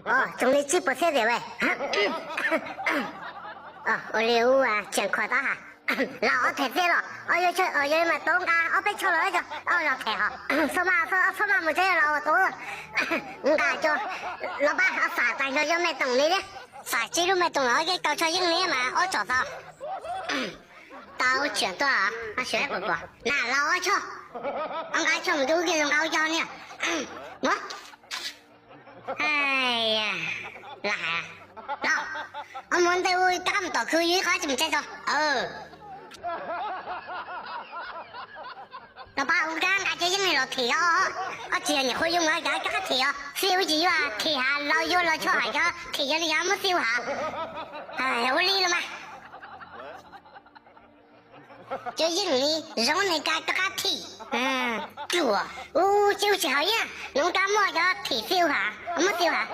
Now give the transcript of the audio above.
Txoos li tsib puas txhiab diam. Ua li ub, tseem khuam tau ha. Los ob them txiaj los, yog li mas tau nqa ob peb tsho los los them hos. Txhob maj, txhob maj mus tsev los tau. Nqa tso, los pab xam tais nrog yog me toom li thiab. Xam tsib lub me toom los ib ke kaus tsho yeej li mas ob tsom tau. Tau tseem tuaj, na los ob tsho, nqa tsho mus rau ub kiag zoo nqa ua cog ni. Muab. Lam hais, los, ob muab ntej ub rov qab mus tom khw yus ib qho tsis mus tsev tso. Los pab ua kab nqa cov yeej li los thim os. Ob tsis yog nyuam qhuav yoo los cov rov qab thim os, xij ub tsis yuav thim hav los yuav los tsho hais cov thim yog li yog muab xij ub hav. Ua li los mas. Cov yeej li zoo ne ka rov qab thim. Ua, ub tsis ub tsis haus yeej, nws rov qab muab cov thim xij ub hav, muab xij ub hav.